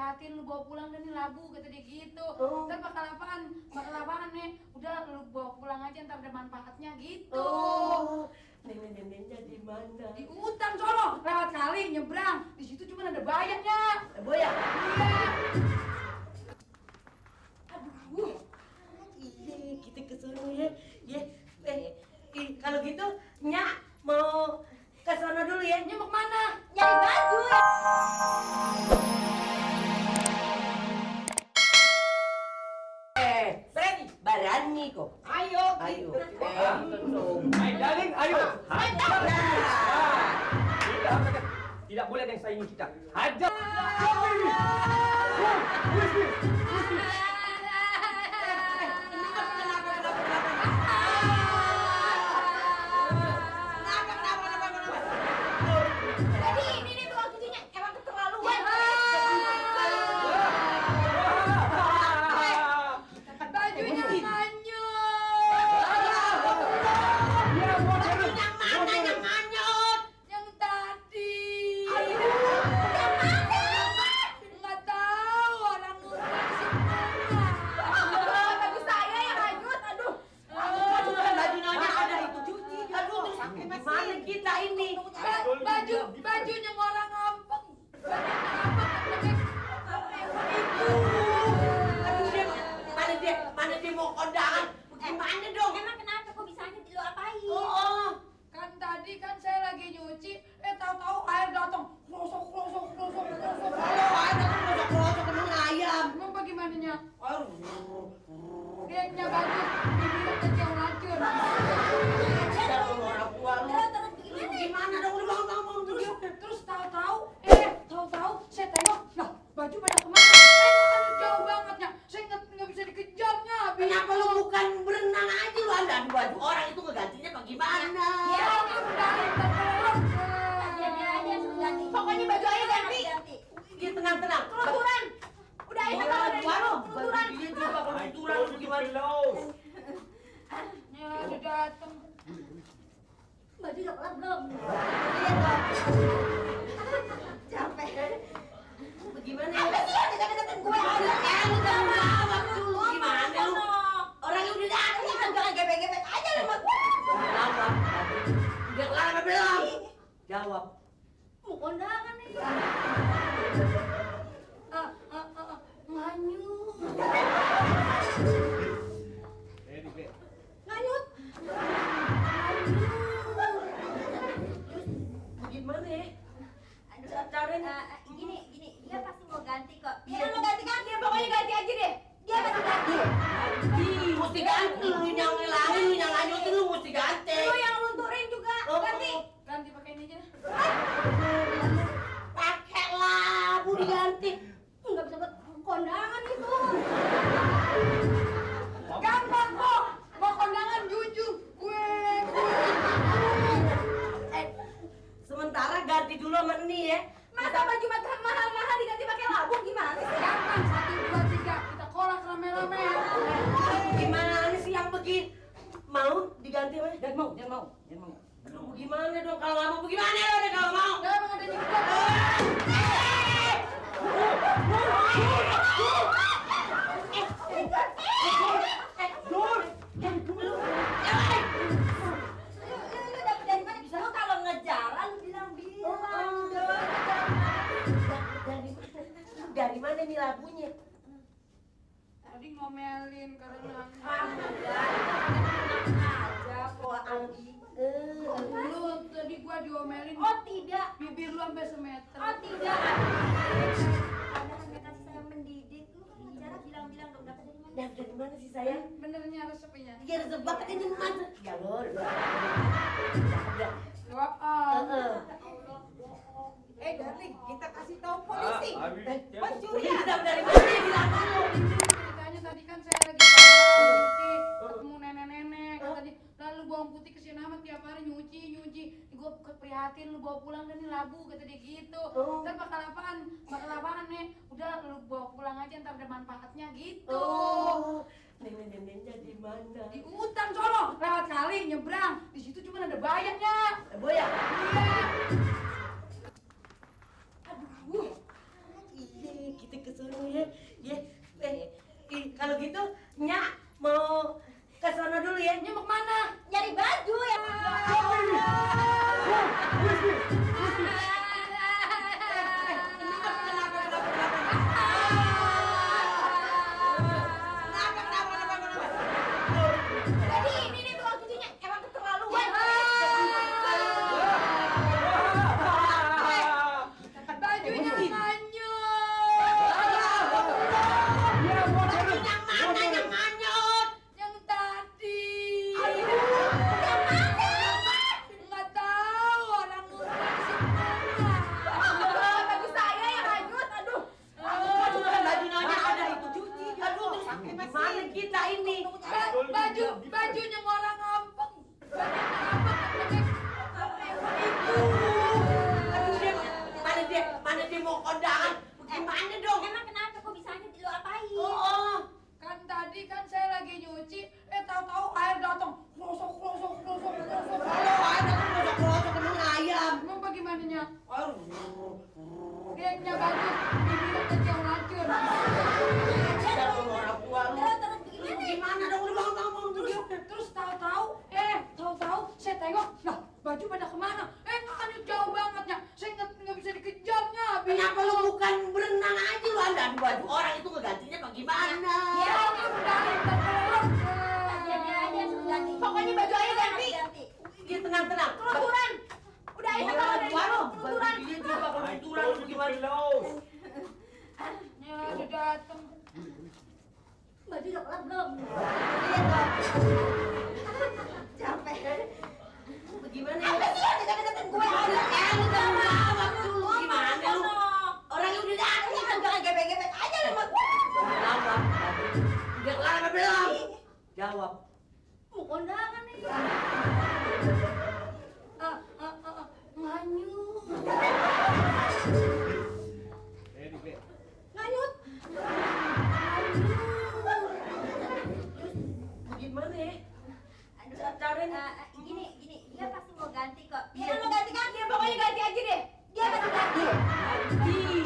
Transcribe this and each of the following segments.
prihatin, lu bawa pulang dan nih labu, kata dia gitu. Ntar bakal apaan nih, udah lu bawa pulang aja, ntar ada manfaatnya gitu. Nenek-neneknya di mana? Di hutan sono, lewat kali nyebrang, di situ cuma ada bayamnya. Boya? Iya. Aduh, iya kita ke sono ya. Kalau gitu Nyak mau ke sono dulu ya. Nyak mau kemana? Nyari baju. Freddy, berani kok. Ayo. Ayo. Hai darling, ayo. Mantap. Tidak boleh ada yang saingi kita. Hajar. Bajunya orang ngampeng. Mana dia mau kondangan? Gimana dong? Emang kenapa kok bisanya di luar apain? Kan tadi kan saya lagi nyuci, tahu-tahu air datang. Krosok. Air datang krosok emang ayam. Emang bagaimana nya? Dia nya bagus, dibilang kecil racun. Orang tua lu. Gimana dong? Udah bangun. Terus tahu-tahu saya tengok, lah baju pada kemana? Jauh banget ya, saya nggak bisa dikejarnya. Kenapa lu bukan berenang aja lu? Ada baju orang itu ngegantinya bagaimana? Ya udah, Ganti. Pokoknya baju aja ganti. Dia tenang. Kelunturan. Udah ayo kalau dari kelunturan. Dia juga kelunturan gimana? Ya udah dateng. Baju udah kelar belum? Capek. Bagaimana? Apa sih yang dekat-dekatin gue? Lu jangan jawab dulu. Gimana lu? Orangnya udah datang. Jangan gebek-gebek aja lu sama gue. Jawab. Udah kelar apa belum? Jawab. Mau kondangan nih. Nganyut. Bagaimana ya? Aduh, caranya? Gini, dia pasti mau ganti kok. Dia mau ganti kan? Dia pokoknya ganti aja deh. Dia pasti ganti. Mesti ganti. Lu yang ngilangin, lu yang lanjutin, lu mesti ganti. Lu yang lunturin juga. Ganti. Ganti pakai ini aja. Pakai labu diganti. Enggak bisa buat kondangan itu. Gampang kok, mau kondangan jujur. Gue. Sementara ganti dulu sama ini ya. Masa baju mahal-mahal diganti pakai labu gimana sih? Gampang, 1, 2, 3, kita kolak rame-rame. Gimana sih yang begini? Mau diganti apa? Jangan mau. Lu gimana dong? Kalau nggak mau bagaimana dong kalau mau? Jangan ada nyebut. Lu dapet dari mana? Bisa lu kalau ngejalan lu bilang-bilang. Dari mana nih labunya? Tadi ngomelin karena Aja kok Anggi. lu tadi gua diomelin. Oh tidak. Bibir lu sampai semeter. Oh tidak. Anda hanya kasih saya mendidik. Lu kan bicara bilang-bilang dong dapat dari mana? Dari mana sih sayang? Benernya resepinya. Dia resep banget ini mana? Ya lor. Jawab. Darling, kita kasih tahu polisi. Pencurian. Dari mana dia bilang dulu? Ceritanya tadi kan saya lagi nyuci, ketemu nenek-nenek, kata dia, lalu bawang putih kesini amat tiap hari nyuci. Gue keprihatin, lu bawa pulang dan nih labu, kata dia gitu. Ntar bakal apaan nih, udah lu bawa pulang aja, ntar ada manfaatnya gitu. Nenek-neneknya di mana? Di hutan sono, lewat kali nyebrang, di situ cuma ada bayamnya. Boya? Iya. Iya, kita ke sono Kalau gitu, Nyak mau ke sana dulu ya. Nya mau kemana? Nyari baju ya. Jadi ini nih tukang cucinya emang keterlaluan. Bajunya nganyut. Yang manyut. Yang tadi. Yang mana? Nggak tahu orang lupa di semua. Baju saya yang hanyut. Aduh. Baju Nyonya ada itu cuci. Aduh, gimana kita ini? Bajunya orang ngampeng. Mana dia mau kondangan? Gimana dong? Emang kenapa kok bisa hanyut? Lu apain? Kan tadi kan saya lagi nyuci, tahu-tahu air datang. Krosok. Kalau ada kerosok kena ayam. Emang bagaimana nya? Dia nya baju dibilang kecil ngacur. Orang tua lu. Terus gimana? Gimana dong? Udah bangun Terus tahu-tahu saya tengok, lah baju pada kemana? Nganyut jauh banget nya. Saya nggak bisa dikejarnya. Kenapa lu bukan berenang aja lu? Anda baju orang itu ngegantinya bagaimana? Ya, ini udah terkelak. Ganti aja suruh ganti. Pokoknya baju aja ganti. Dia tenang. Keluturan. Udah enak kalau dari Waduh, kamu keluturan. dia juga keluturan lu gimana? Ya, udah datang. Baju udah kelar belum? Capek. Bagaimana? Apa sih yang dekat-dekatin gue? Lu jangan jawab dulu. Gimana lu? Orang yang udah datang. Jangan gebek-gebek aja lu sama gue. Jawab. Udah kelar apa belum? Jawab. Mau kondangan nih. Nganyut. Nganyut. Gimana ya? Aduh, Caranya gini, dia pasti mau ganti kok. Iya. Dia mau ganti kan? Dia pokoknya ganti aja deh. Dia pasti ganti.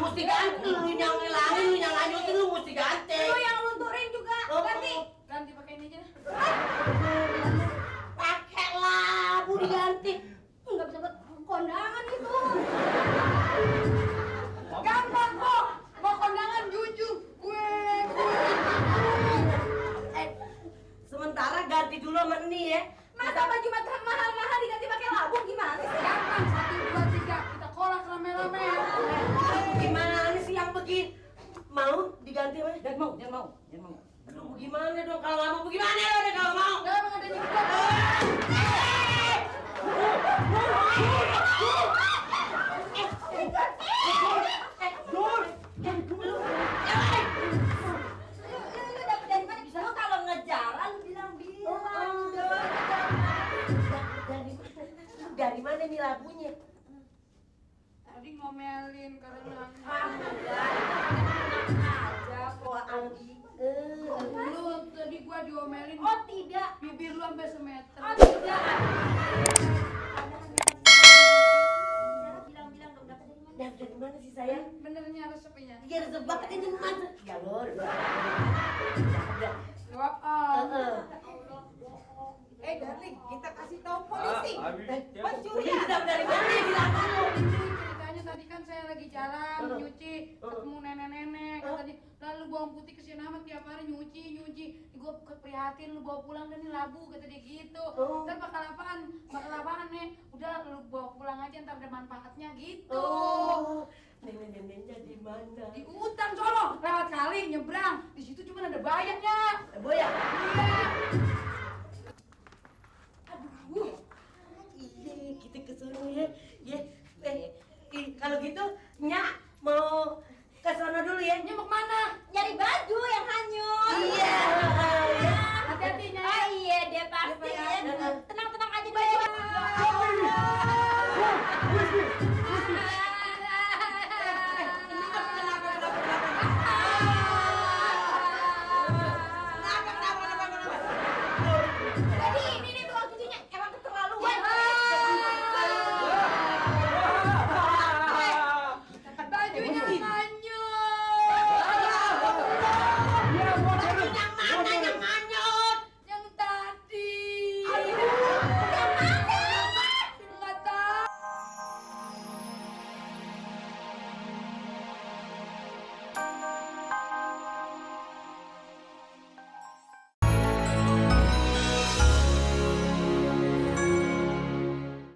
mesti ganti. Lu yang ngilangin, lu yang lanjutin, lu mesti ganti. Lu yang lunturin juga. Ganti. Ganti pakai ini aja dah. Pakai labu diganti. Enggak bisa buat kondangan itu. Gampang kok. Mau kondangan jujur. Gue. Sementara ganti dulu sama ini ya. Masa baju mahal-mahal diganti pakai labu gimana sih? Gampang 1, 2, 3 kita kolak rame-rame. Gimana sih yang begini? Mau diganti apa? Jangan mau. Lu gimana dong? Kalau nggak mau bagaimana dong kalau mau? Ya emang ada juga. Lu dapet dari mana? Lu kalau ngejalan lu bilang-bilang. Dari mana nih labunya? Tadi ngomelin karena Aja kok Anggi. lu tadi gua diomelin. Oh tidak. Bibir lu sampai semeter. Oh tidak. Bilang-bilang dong dapet dari mana? Dari mana sih sayang? Benernya resepinya. Iya rezebak ini mana? Ya lor. Jawab Darling, kita kasih tahu polisi. Pencurian dari mana bilang dulu? Ini ceritanya tadi kan saya lagi jalan nyuci, ketemu nenek-nenek tadi lalu bawang putih kesini amat tiap hari nyuci. Gue keprihatin lu bawa pulang kan nih labu kata dia gitu. Ntar bakal apaan nih? Udah lu bawa pulang aja ntar ada manfaatnya gitu. Nenek-neneknya di mana? Di hutan sono lewat kali nyebrang. Di situ cuma ada bayamnya. Boya. Iya.